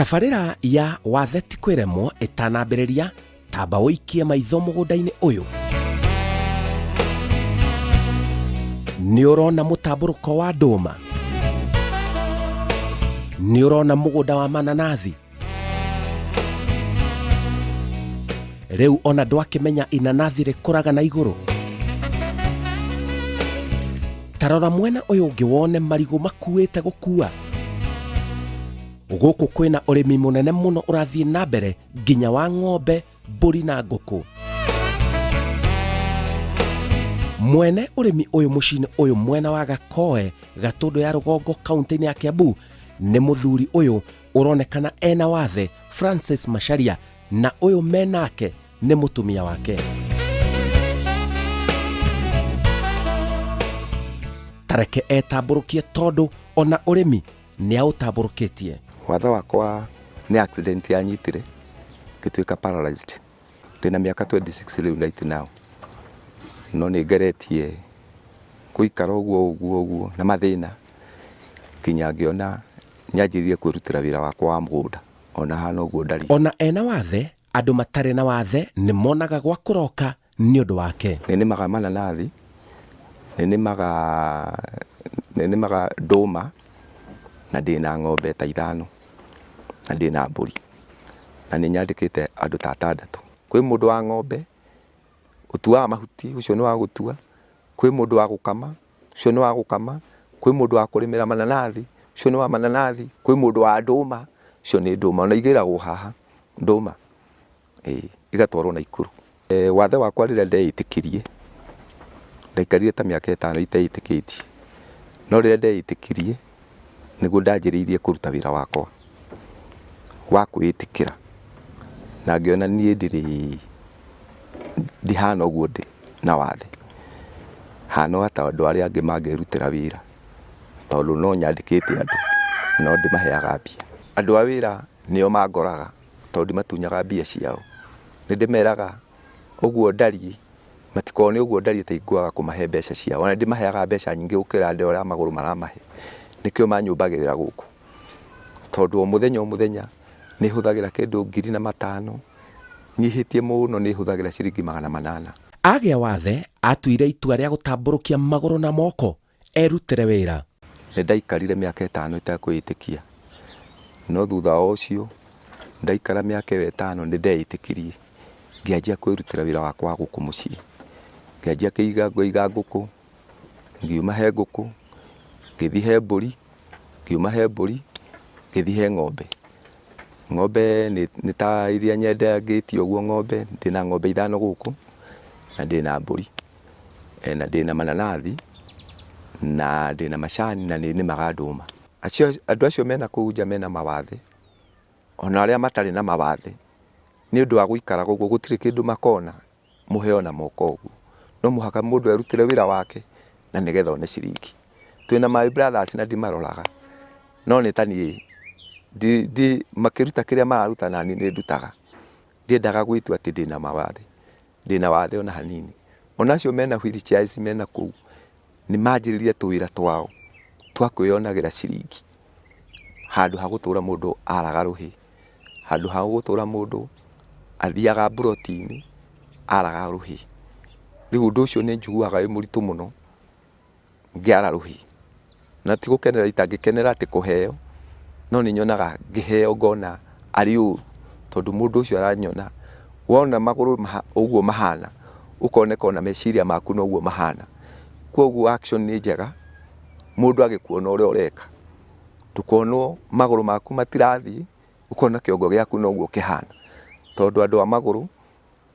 Tabarĩra ya Wathe ti kwĩremwo ĩtanambĩrĩria, tamba ũikie maitho mũgũnda-inĩ ũyũ. Nĩ ũrona mũtambũrũko wa ndũma? Nĩ ũrona mũgũnda wa mananathi? Rĩu ona ndwakĩmenya inanathi rĩkũraga na igũrũ? Ta rora mwena ũyũ ũngĩ wone marigũ makuĩte gũkua. Gũkũ kwĩna ũrĩmi mũnene mũno ũrathiĩ na mbere nginya wa ng'ombe, mbũri na ngũkũ. Mwene ũrĩmi ũyũ mũciĩ-inĩ ũyũ mwena wa Gakoe, Gatũndũ ya Rũgongo, kaunti-inĩ ya Kiambu nĩ mũthuri ũyũ ũronekana ena wathe Francis Macharia na ũyũ menake nĩ mũtumia wake. Tareke etambũrũkie tondũ ona ũrĩmi nĩ aũtambũrũkĩtie. Wathe wakwa nĩ accident yanyitire ngĩtuĩka paralyzed. Ndĩna mĩaka 26 rĩu right now. No nĩ ngeretie gũikara ũguo ũguo ũguo na mathĩna nginya ngĩona nyanjĩrĩrie kwĩrutĩra wĩra wakwa wa mũgũnda ona hana ũguo ndariĩ. Ona ena wathe, andũ matarĩ na wathe nĩ monaga gwa kũroka nĩ ũndũ wake. Nĩ nĩmaga mananathi, nĩ nĩmaga, nĩ nĩmaga ndũma na ndĩna ng'ombe ta ithano na ndĩna mbũri na nĩ nyandĩkĩte andũ ta atandatũ. Kwĩ mũndũ wa ng'ombe ũtuaga mahuti, ũcio nĩ wa gũtua, kwĩ mũndũ wa gũkama, ũcio nĩ wa gũkama, kwĩ mũndũ wa kũrĩmĩra mananathi, ũcio nĩ wa mananathi, kwĩ mũndũ wa ndũma, ũcio nĩ ndũma, ona igĩragwo haha ndũma, ĩĩ igatwarwo Naikuru. Wathe wakwa rĩrĩa ndeĩtĩkirie, ndaikarire ta mĩaka ĩtano iteĩtĩkĩtie, no rĩrĩa ndeĩtĩkirie nĩguo ndanjĩrĩirie kũruta wĩra wakwa wa kwĩĩtĩkĩra, na ngĩona niĩ ndirĩ, ndihana ũguo ndĩ na wathe, hana o ta andũ arĩa angĩ mangĩrutĩra wĩra, tondũ no nyandĩkĩte andũ no ndĩmaheaga mbia. Andũ a wĩra nĩo mangoraga tondũ ndimatunyaga mbia ciao. Nĩ ndĩmeraga ũguo ndariĩ, matikone ũguo ndariĩ ta ingĩaga kũmahe mbeca ciao. Ona nĩ ndĩmaheaga mbeca nyingĩ gũkĩra andũ arĩa a magũrũ maramahe. Nĩkĩo manyũmbagĩrĩra gũkũ. Tondũ o mũthenya o mũthenya nĩ hũthagĩra kĩndũ ngiri na matano, nyihĩtie mũno nĩ hũthagĩra ciringi 800. Agĩa wathe, atuire itua rĩa gũtambũrũkia magũrũ na moko erutĩre wĩra. Nĩ ndaikarire mĩaka ĩtano itekwĩĩtĩkia, no thutha wa ũcio ndaikara mĩaka ĩyo ĩtano nĩ ndeĩtĩkirie ngĩanjia kwĩrutĩra wĩra wakwa wa gũkũ mũciĩ. Ngĩanjia kũiga ngũkũ, ngiuma he ngũkũ, ngĩthiĩ he mbũri, ngiuma he mbũri, ngĩthiĩ he ng'ombe. Ng'ombe nĩ ta iria nyendangĩtie ũguo ng'ombe, ndĩna ng'ombe ithano gũkũ na ndĩna mbũri. Na ndĩna mananathi, na ndĩna macani na nĩ nĩmaga ndũma. Acio, andũ acio mena kũu nja mena mawathe, ona arĩa matarĩ na mawathe, nĩ ũndũ wa gũikara ũguo gũtirĩ kĩndũ makona mũheo na moko ũguo. No mũhaka mũndũ erutĩre wĩra wake na nĩgetha one ciringi. Twĩna my brothers na ndimaroraga, no nĩ ta niĩ makĩruta kĩrĩa mararuta naniĩ nĩ ndutaga. Ndiendaga gwĩtua atĩ ndĩna mawathe. Ndĩna wathe ona hanini. Ona acio mena wheel chairs mena kũu, nĩ manjĩrĩrie tũwĩra twao twa kwĩyonagĩra ciringi. Handũ ha gũtũra mũndũ araga rũhĩ, handũ ha gũtũra mũndũ athiaga mburoti-inĩ araga rũhĩ. Rĩu ũndũ ũcio nĩ njiguaga wĩ mũritũ mũno. Ngĩara rũhĩ, na ti gũkenera itangĩkenera atĩ kũheo, no nĩ nyonaga ngĩheo ngona arĩ ũru, tondũ mũndũ ũcio aranyona, wona magũrũ ũguo mahana, ũkoneka ona meciria maku noguo mahana. Koguo action nĩ njega, mũndũ agĩkuona ũrĩa ũreka, ndũkonwo magũrũ maku matirathiĩ, ũkona kĩongo gĩaku noguo kĩhana, tondũ andũ a magũrũ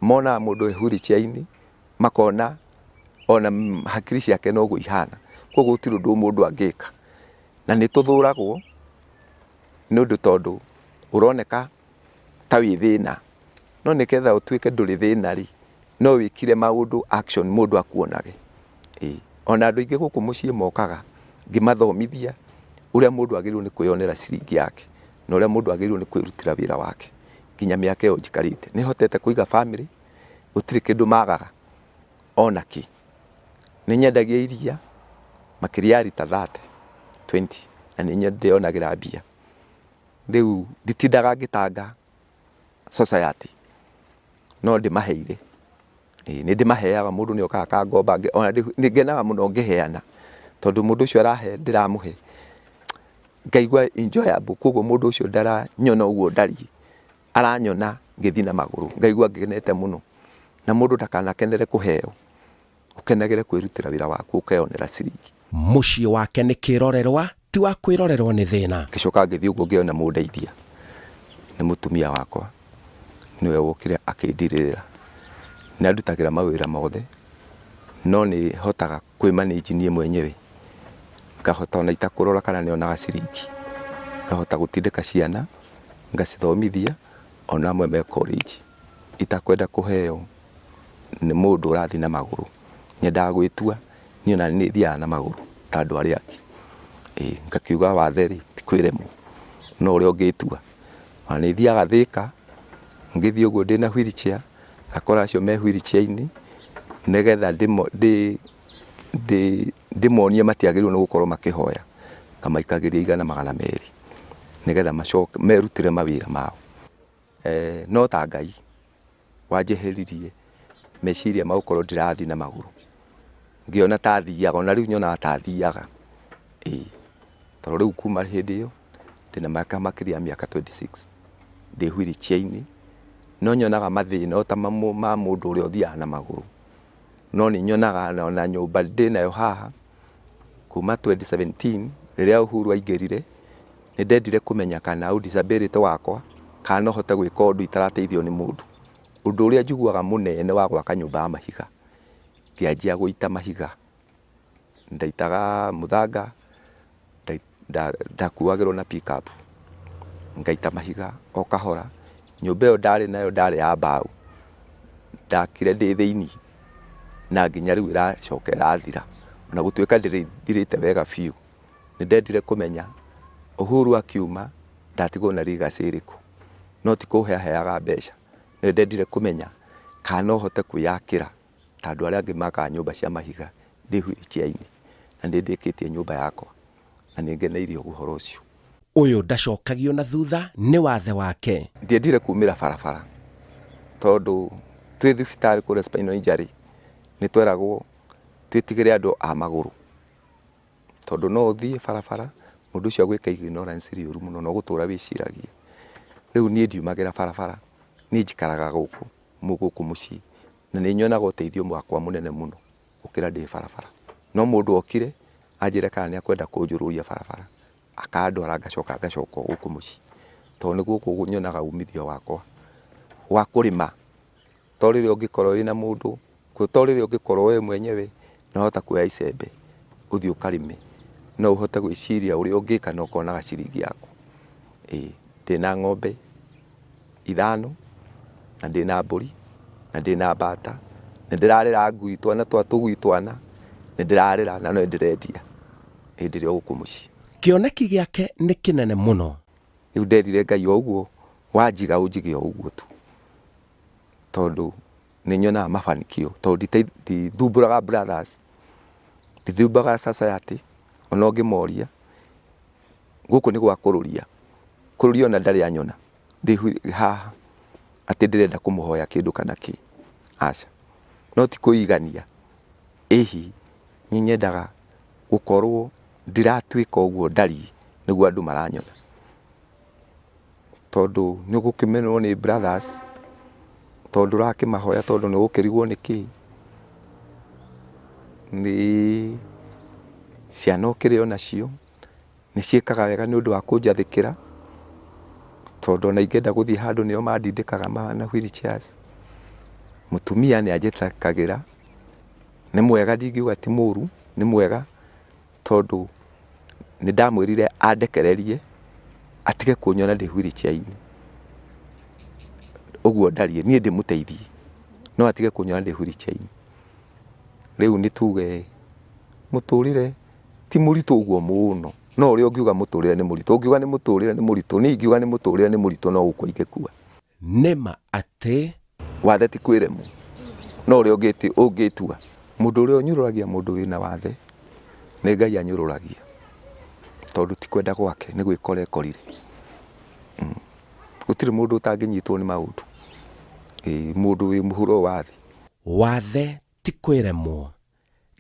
monaga mũndũ e wheelchair -inĩ makona ona hakiri ciake noguo ihana, koguo gũtirĩ ũndũ mũndũ angĩka. Na nĩ tũthũragwo nĩ ũndũ tondũ ũroneka ta wĩ thĩna, no nĩgetha ũtuĩke ndũrĩ thĩna rĩ, no wĩkire maũndũ action mũndũ akuonage. Ĩĩ, ona andũ aingĩ gũkũ mũciĩ mokaga ngĩmathomithia ũrĩa mũndũ agĩrĩirwo nĩ kwĩyonera ciringi yake, na ũrĩa mũndũ agĩrĩirwo nĩ kwĩrutĩra wĩra wake. Nginya mĩaka ĩyo njikarĩte nĩ hotete kũiga bamĩrĩ, gũtirĩ kĩndũ magaga ona kĩ. Nĩ nyendagia iria makĩria ya rita 30, 20 na nĩ ndĩyonagĩra mbia. Rĩu nditindaga ngĩtanga society, no ndĩmaheire. Ĩĩ nĩ ndĩmaheaga mũndũ nĩ okaga akangomba, ona nĩ ngenaga mũno ngĩheana, tondũ mũndũ ũcio arahe ndĩramũhe, ngaigua enjoyable, koguo mũndũ ũcio ndaranyona ũguo ndariĩ, aranyona ngĩthiĩ na magũrũ, ngaigua ngenete mũno. Na mũndũ ndakanakenere kũheo, ũkenagĩre kwĩrutĩra wĩra waku ũkeyonera ciringi. Mũciĩ wake nĩ kĩrorerwa, ti wa kwĩrorerwo nĩ thĩna. Ngĩcoka ngĩthiĩ ũguo ngĩona mũndeithia nĩ mũtumia wakwa, nĩwe wokire akĩndirĩrĩra. Nĩ andutagĩra mawĩra mothe, no nĩ hotaga kwĩ manage niĩ mwenyewe, ngahota ona itakũrora kana nĩ onaga ciringi, ngahota gũtindĩka ciana ngacithomithia ona amwe me college, itakwenda kũheo nĩ mũndũ ũrathiĩ na magũrũ. Nyendaga gwĩtua niĩ ona nĩ thiaga na magũrũ ta andũ arĩa angĩ. Ĩĩ ngakiuga wathe rĩ ti kwĩremwo no ũrĩa ũngĩtua. Ona nĩ thiaga Thĩka ngĩthiĩ ũguo ndĩna wheel chair ngakora acio me wheel chair -inĩ nĩgetha ndĩmonie matiagĩrĩirwo nĩ gũkorwo makĩhoya. Ngamaikagĩria 100 200 nĩgetha macoke merutĩre mawĩra mao. No ta Ngai wanjeheririe meciria ma gũkorwo ndĩrathiĩ na magũrũ, ngĩona ta thiaga, ona rĩu nyonaga ta thiaga, ĩĩ. Tondũ rĩu kuma hĩndĩ ĩyo ndĩna mĩaka makĩria ya mĩaka 26 ndĩ wheel chair-inĩ, no nyonaga mathĩna o ta ma mũndũ ũrĩa ũthiaga na magũrũ. No nĩ nyonaga ona nyũmba ndĩnayo haha kuma 2017 rĩrĩa Uhuru aingĩrire, nĩ ndendire kũmenya kana disability wakwa kana no hote gwĩka ũndũ itarateithio nĩ mũndũ. Ũndũ ũrĩa njiguaga mũnene wa gwaka nyũmba ya mahiga, ngĩanjia gũita mahiga. Ndaitaga mũthanga, ndakuagĩrwo na pick up, ngaita mahiga o kahora. Nyũmba ĩyo ndarĩ nayo ndarĩ ya mbaũ, ndakire ndĩ thĩiniĩ na nginya rĩu ĩracoka ĩrathira. Ona gũtuĩka ndĩthirĩte wega biũ, nĩ ndendire kũmenya Uhuru akiuma ndatigwo na legacy ĩrĩkũ. No ti kũhe aheaga mbeca, nĩ ndendire kũmenya kana no hote kwĩyakĩra ta andũ arĩa angĩ makaga nyũmba cia mahiga ndĩ wheelchair-inĩ. Na nĩ ndĩkĩtie nyũmba yakwa na nĩ ngeneire ũhoro ũcio. Ũyũ ndacokagio na thutha nĩ wathe wake. Ndiendire kumĩra barabara tondũ twĩ thibitarĩ kũrĩa spinal injury nĩ tweragwo twĩtigĩre andũ a magũrũ. Tondũ no ũthiĩ barabara mũndũ ũcio agwĩke ignorance rĩũru mũno na ũgũtũra wĩciragia. Rĩu niĩ ndiumagĩra barabara, niĩ njikaraga gũkũ gũkũ mũciĩ na nĩ nyonaga ũteithio wakwa mũnene mũno gũkĩra ndĩ barabara. No mũndũ okire anjĩre kana nĩ akwenda kũnjũrũria barabara, akandwara ngacoka ngacoka o gũkũ mũciĩ. Tondũ nĩ gũkũ nyonaga umithio wakwa wa kũrĩma. To rĩrĩa ũngĩkorwo wĩna mũndũ, to rĩrĩa ũngĩkorwo we mwenyewe nĩ wahota kuoya icembe ũthiĩ ũkarĩme, no ũhote gwĩciria ũrĩa ũngĩka na ũkonaga ciringi yaku. Ĩĩ ndĩna ng'ombe ithano na ndĩna mbũri na ndĩna mbata, nĩ ndĩrarera ngui twana twa tũgui twana, nĩ ndĩrarera na no ndĩrendia hĩndĩ ĩrĩa gũkũ mũciĩ. Kĩoneki gĩake nĩ kĩnene mũno. Rĩu nderire Ngai o ũguo wanjiga ũnjige o ũguo tu, tondũ nĩ nyonaga mafanikio, tondũ ndithumbũraga brothers, ndithumbũraga society, ona ũngĩmoria, gũkũ nĩ gwa kũrũria, kũrũria ona ndarĩ anyona ndĩ haha atĩ ndĩrenda kũmũhoya kĩndũ kana kĩ, aca. No ti kwĩigania, ĩhi nĩ nyendaga gũkorwo ndiratuĩka ũguo ndariĩ nĩguo andũ maranyona. Tondũ nĩ ũgũkĩmenwo nĩ brothers, tondũ ndũrakĩmahoya tondũ nĩ ũgũkĩrigwo nĩkĩ. Nĩ ciana ũkĩrĩ o nacio, nĩ ciĩkaga wega nĩ ũndũ wa kũnjathĩkĩra, tondũ ona ingĩenda gũthiĩ handũ nĩo mandindĩkaga na wheel chairs. Mũtumia nĩ anjĩtĩkagĩra, nĩ mwega ndingiuga ti mũru, nĩ mwega tondũ nĩ ndamwĩrire andekererie atige kũnyona ndĩ wheel chair -inĩ, ũguo ndariĩ, niĩ ndĩmũteithie, no atige kũnyona ndĩ wheel chair -inĩ. Rĩu nĩ tuge mũtũrĩre ti mũritũ ũguo mũno, no ũrĩa ũngiuga mũtũrĩre nĩ mũritũ, ũngiuga nĩ mũtũrĩre nĩ mũritũ, niĩ ingiuga nĩ mũtũrĩre nĩ mũritũ no gũkua ingĩkua. Nĩ ma atĩ. Wathe ti kwĩremwo, no ũrĩa ũngĩtua. Mũndũ ũrĩa ũnyũrũragia mũndũ wĩna wathe, nĩ Ngai anyũrũragia, tondũ ti kwenda gwake, nĩ gwĩkora ekorire. Gũtirĩ mũndũ ũtangĩnyitwo nĩ maũndũ. Ĩĩ mũndũ wĩ mũhuro wa thĩ. Wathe ti kwĩremwo.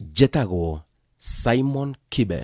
Njĩtagwo Simon Kibe.